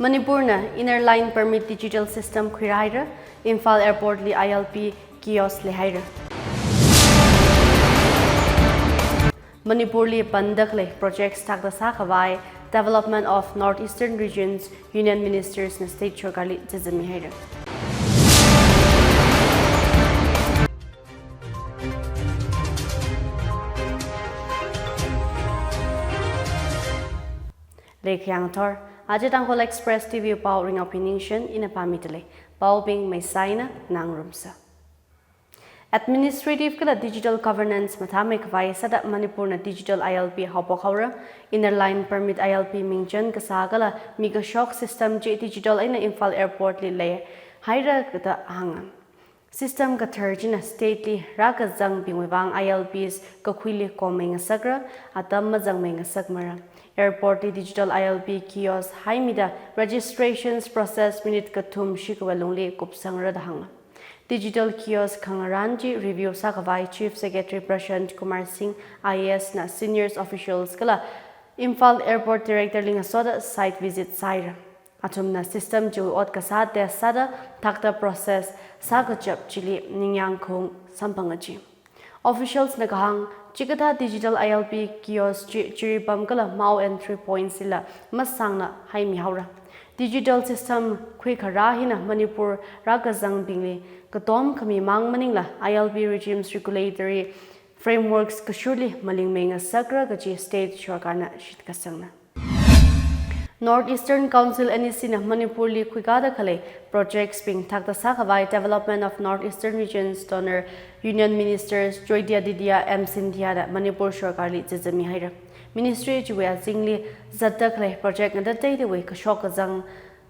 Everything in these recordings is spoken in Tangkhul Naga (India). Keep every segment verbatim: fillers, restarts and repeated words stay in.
Manipurna Inner Line Permit Digital System khuirāhaira, Imphal Airport li I L P kiosk leihaira. Manipur li panda khalei projects thakta sākhavai Development of North Eastern Regions Union Ministers na State Sorkar li chizimmihai. Leikha ngathor, aja Tangkhul Express T V pao Ringao Piningshen ina pāmidalei. Paobing maisaina nganārumsa. Administrative kala digital governance mathāmeikhavai sāda Manipurna digital I L P haophok haora. Inner Line Permit I L P mingchan kasā kala mikashok system chi digital eina Imphal Airport li leihaira da hānga. System kathar china state li rākazangbingwui vang I L Ps kakhuili kommei ngasakra, atam mazangmei ngasakmara. Airport li digital I L P kiosk haimida registrations process minute kathum shikha lungli kupsangra da hānga. Digital kiosk khangarān chi review sākhavai Chief Secretary Prashant Kumar Singh I A S na seniors officials kala Imphal Airport Director li ngasoda site visit sāhaira. Athumna system chiwui ot kasā test sāda thakta process sākachap chili ningyāng khaung samphanga chi. Officials na kahāng, chikathā digital I L P kiosk chi Jiribam kala Mao entry points lila masāngna haimi haora. Digital system khuikharā hina Manipur rākazangbingli katom khami mang maningla I L P regimes regulatory frameworks kashurli malingmei ngasakra kaji state sorkarna shitkasangna. North Eastern Council N E C na Manipur li khuikāda khalei projects bing thakta sākhavai Development of North Eastern Regions Donor Union Ministers Jyotiraditya M Scindia da Manipur sorkarli chizimmihai. Ministry chiwui azingli zatda khalei project ngatateitawui kashok kazang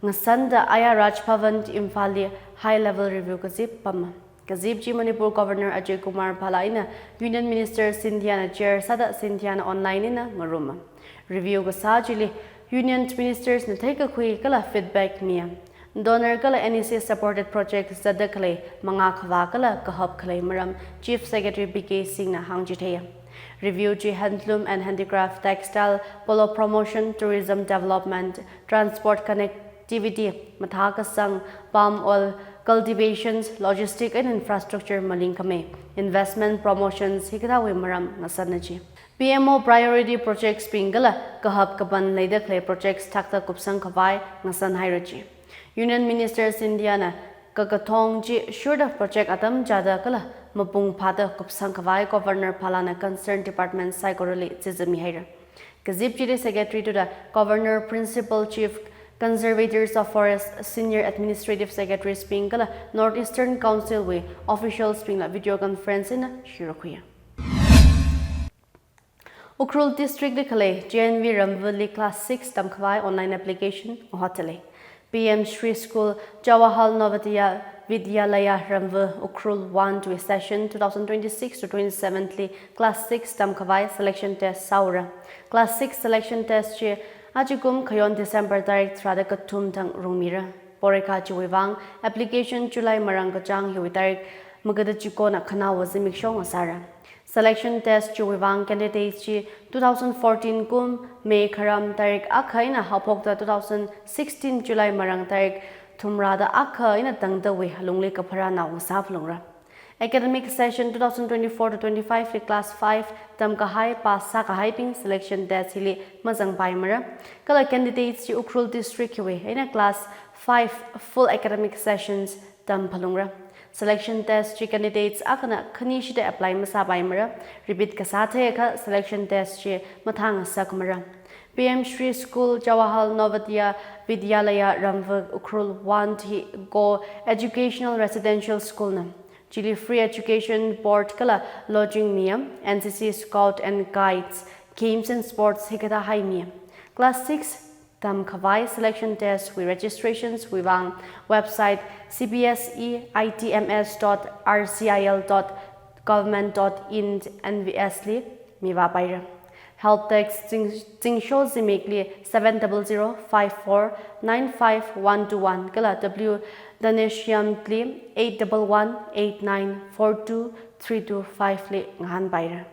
ngasanda aya Raj Bhavan Imphal li high level review kazip pama. Kazip chi Manipur Governor Ajay Kumar Bhalla eina Union Minister Scindia na chair sāda Scindia na online eina ngaruma. Review kasā chili Union Ministers na theikakhui kala feedback miya. Donor kala N E C supported project zatda khalei mangā khavā kala kahap khalei maram Chief Secretary B K Singh na hāngchitheiya. Review chi handloom and handicraft, textile, polo promotion, tourism development, transport connect activity, mathā kasang, palm oil, cultivations, logistic and infrastructure malingkhamei, investment promotions hikathāwui maram ngasana chi. P M O priority projects bing kala kahap kapan leida khalei projects thakta kupsang khavai ngasan haira chi. Union Minister Scindia na kakathong chi shurda project atam chāda kala mapung phāda kupsang khavai Governor Bhalla na concerned department saikorali chizimmihai. Kazip chili Secretary to the Governor, Principal Chief Conservators of Forest, Senior Administrative Secretaries bing kala North Eastern Council wui officials bingla video conference eina shurkhuiya. Ukhrul District li khalei J N V Ramvali Class six tamkhavai online application ngahotdalei. P M Shri School, Jawahar Navodaya Vidyalaya, Ramva, Ukhrul one wui session two thousand twenty-six to twenty-seven li Class six tamkhavai selection test sāura. Class six selection test chi ajakum khayon December tarik tharāda kathum thang rungmira. Porikha chiwui vang application July marāng kachāng hiwui tarik magada chikona khanaowa zimiksho ngasāra. Selection test chiwui vang candidates chi two thousand fourteen kum May kharam tarik akha eina haophokta two thousand sixteen July marāng tarik thumrāda akha eina tangdawui alungli kapharānao ngasā phalungra. Academic session two thousand twenty-four to twenty-five li Class five tamkahai pass sākahaibing selection test hili mazangpaimara. Kala candidates chi Ukhrul District hiwui eina Class five full academic sessions tam phalungra. Selection test chi candidates akhana khanishida apply masāpaimara. Repeat kasā theiakha selection test chi mathāngasakmara. P M Shri School, Jawahar Navodaya Vidyalaya, Ramva, Ukhrul one hi Go Educational Residential School na. Chili free education, board kala lodging miya, N C C Scout and Guides, games and sports hikathā haimiya. Class six tamkhavai selection test wui registrations wui vang website C B S E I T M S dot R C I L dot government dot in N V S li mivāpaira. Help desk zing-, zingsho zimikli seven double zero five four nine five one two one kala W Dhaneshyam li eight double one eight nine four two three two five li ngahānpaira.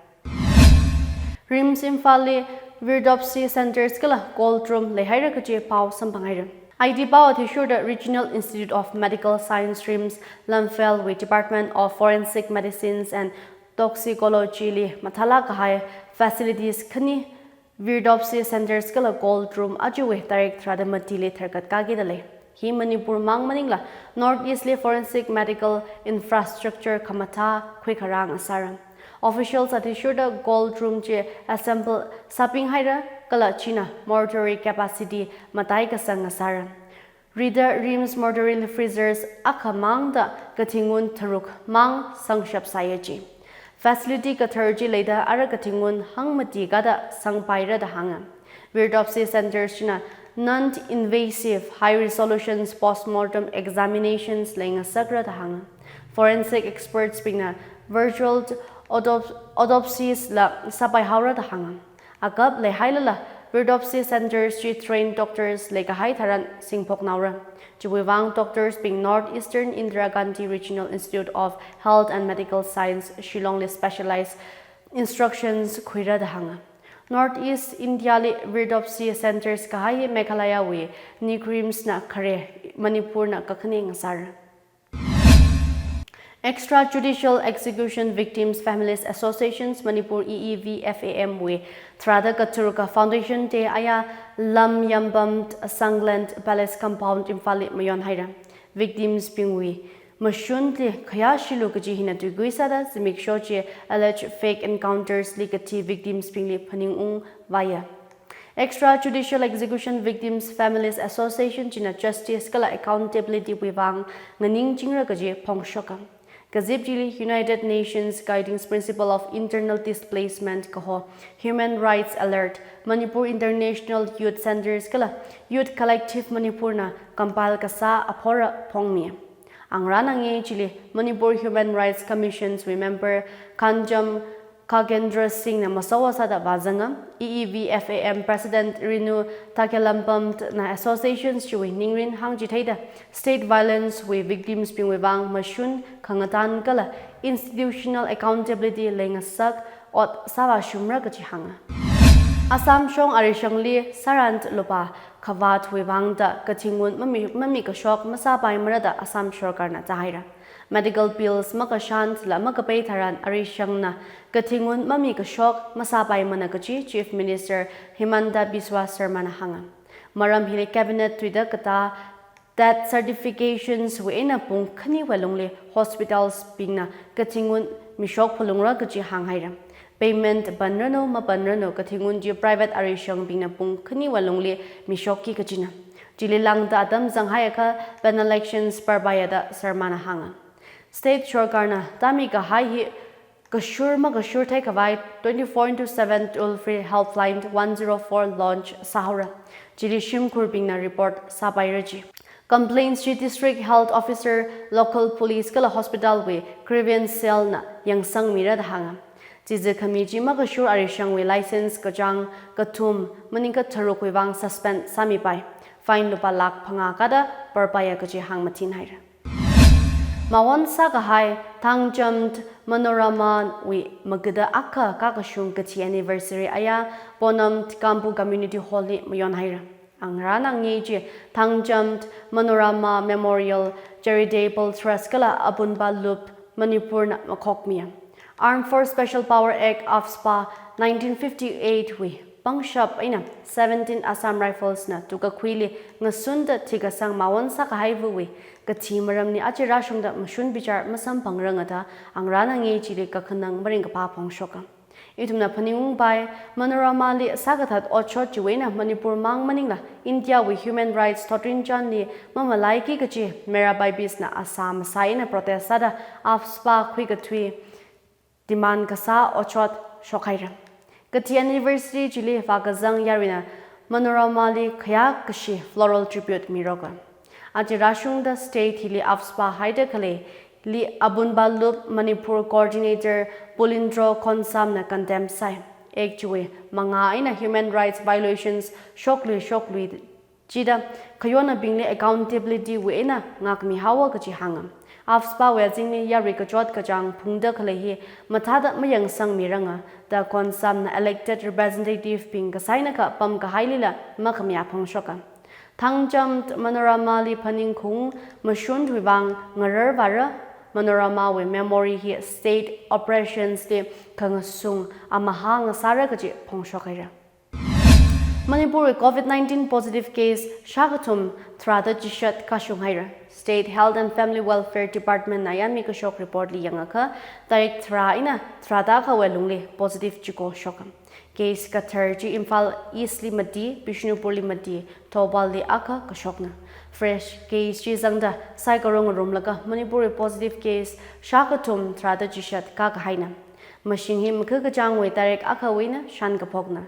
RIMS Imphal li Virdopsy Centres kala Cold Room leihaira kaji pao samphanghaira. I T pao athishurda Regional Institute of Medical Science, RIMS, Lamphel wui Department of Forensic Medicines and Toxicology li mathālāk kahai facilities khani, Virdopsy Centres kala Cold Room aruiwui tarik tharāda matili tharkatkaki da lei. Hi Manipur mang maningla North East li forensic medical infrastructure khamathā khuikharā ngasāra. Officials athishurda Cold Room chi assemble sābing haira kala china mortuary capacity mataikasang ngasāra. Rida RIMS mortuary freezers akhamangda kathingun tharuk mang sangshap sāya chi. Facility kathar chi leida ara kathingun hangmati kada sangpaira da hānga. Virdopsy Centres china non-invasive high-resolution postmortem examinations leingasakra da hānga. Forensic experts bingna virtual autop- autopsies la sāpai haora da hānga. Akap leihailala, Virdopsy Centres chi trained doctors leikahai tharan singphok naora. Chiwuivang doctors bing North Eastern Indira Gandhi Regional Institute of Health and Medical Science, Shillong li specialized instructions khuira da hānga. North East India li Virdopsy Centres kahai Meghalaya wui NEIGRIHMS na khare, Manipur na kakhane ngasāra. Extrajudicial Execution Victims Families Associations Manipur, E E V F A M wui tharāda katharuka Foundation Day aya Lamyambam Sangland Palace Compound Imphal li mayon haira. Victims bingwui mashunli khayāshilu kaji hina tuikui sāda zimiksho chi alleged fake encounters li kathi victims bingli phaningung vāya. Extrajudicial Execution Victims Families Association china justice kala accountability wuivang nganingchingra kaji phongshoka. Kazip chili United Nations Guiding Principle of Internal Displacement kaho Human Rights Alert, Manipur International Youth Centres kala Youth Collective Manipur na compile kasā aphora phongmi. Angarān angei chili Manipur Human Rights Commissions wui member Khanjam Khagendra Singh na masowa sāda vāzanga. E E V F A M President Renu Takelampam na associations chiwui ningrin hāngchitheida state violence wui victims bingwui vang mashun khangatan kala institutional accountability leingasak ot sāvāshumra kaji hānga. Assam shong arishangli saran lupā khavātwui vangda kathingun mami, mamikashok masāpaimara da Assam sorkarna thāhaira. Medical bills makashantla makapei tharan arishangna kathingun mamikashok masāpaimana kaji Chief Minister Himanta Biswa Sarma na hānga. Maram hili cabinet tuida katā death certifications wui eina pung khaniwui lungli hospitals bingna kathingun mishok phalungra kaji hānghaira. Payment panranu mapanranu kathingun chi private arishangbingna pung khaniwui lungli mishokki kajina. Chili lāngda atam zanghaiakha penal actions parpaida Sarma na hānga. State sorkarna tāmi kahai hi kashur makashur theikhavai twenty-four into seven toll-free helpline one zero four launch sāhaora. Chili shimkhurbingna report sāpaira ji. Complaints chi District Health Officer, local police kala hospital wui grievance cell na yangsangmira da hānga. Chizi khami chi makashur arishangwui license kachāng kathum maningkha tharukwui vang suspend sāmipai. Fine lupā lakh phangā kada parpaiya kaji hāngmathinhaira. Mawon sākahai Thangcham Manorama wui magada akha kakashung kathi anniversary aya Ponam Kampu Community Hall li mayonhaira. Angarān angei chi Thangcham Manorama Memorial Charitable Trust kala Apunba Loop Manipur na makhokmiya. Armed Force Special Power Act, AFSPA, nineteen fifty-eight wui pangshap eina seventeen Assam Rifles na tukakhuili ngasunda thikasang mawon sākahaiwui kathi maramli aja rāshungda mashun bichar masamphangranga da angarān angei chili kakhanang maringkaphā phongshoka. Ithumna phaningungpai, Manoramali sākathat otshot chiwui eina Manipur mang maningla India wui human rights thotrinchānli mamalaiki kaji Meira Baibis na asā masā eina protest sāda AFSPA khuikathui demand kasā otshot shokhaira. Kathi anniversary chili vākazang yaruina Manoramali khayākashi floral tribute miroka. Aja rāshungda state hili AFSPA haida khaleili Apunba Loop Manipur coordinator Pulindro Khonsam na condemn sāi. Act chiwui mangā eina human rights violations shoklui shoklui chida khayonnaobingli accountability wui eina ngākmihaowa kaji hānga. AFSPA wui azingli yarui kachot kachāng phungda khalei hi mathāda mayangsangmiranga da Khonsam na elected representative bing kasainakha pamkahailila makhamayā phongshoka. Thangcham Manorama li phaningkhaung mashun thuivang ngarar vāra, Manorama wui memory hi state operations li khangasung amahā ngasāra kaji phongshok haira. Manipur wui covid nineteen positive case shākathum tharāda chishat kashung haira. State Health and Family Welfare Department na yāmi kashok report li yangakha, tarik tharā eina tharāda akhawui lungli positive chiko shoka. Case kathar chi Imphal East li mati, Bishnupur li mati, Thoubal li akha kashokna. Fresh case chi zangda saikora ngarumlaga Manipur wui positive case shākathum tharāda chishat kākahaina. Mashing hi makakachāngwui tarik akhawui eina shān kaphokna.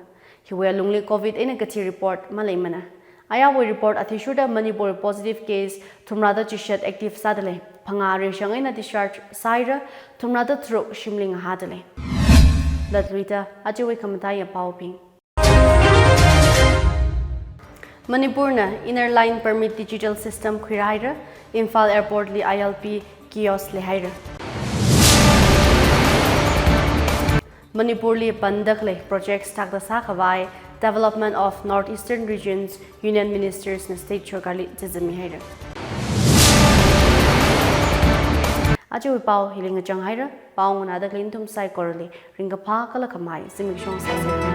Hiwui lungli covid eina kathi report maleimana. Ayāwui report athishurda Manipur positive case thumrāda chishat active sādalei. Phangā rishang eina discharge sāhaira, thumrāda tharuk shimli ngahādalei. Latluida ajawui khamataiya paobing. Manipur na Inner Line Permit digital system khuirāhaira, Imphal Airport li I L P kiosk leihaira. Manipur li pandakhalei projects thakta sākhavai Development of North Eastern Regions Union Ministers na state sorkar li chizammihaira. Ajawui pao hili ngachang haira, pao nganāda khalei nathum saikorali ringkaphā kala khamei zimiksho sāsa.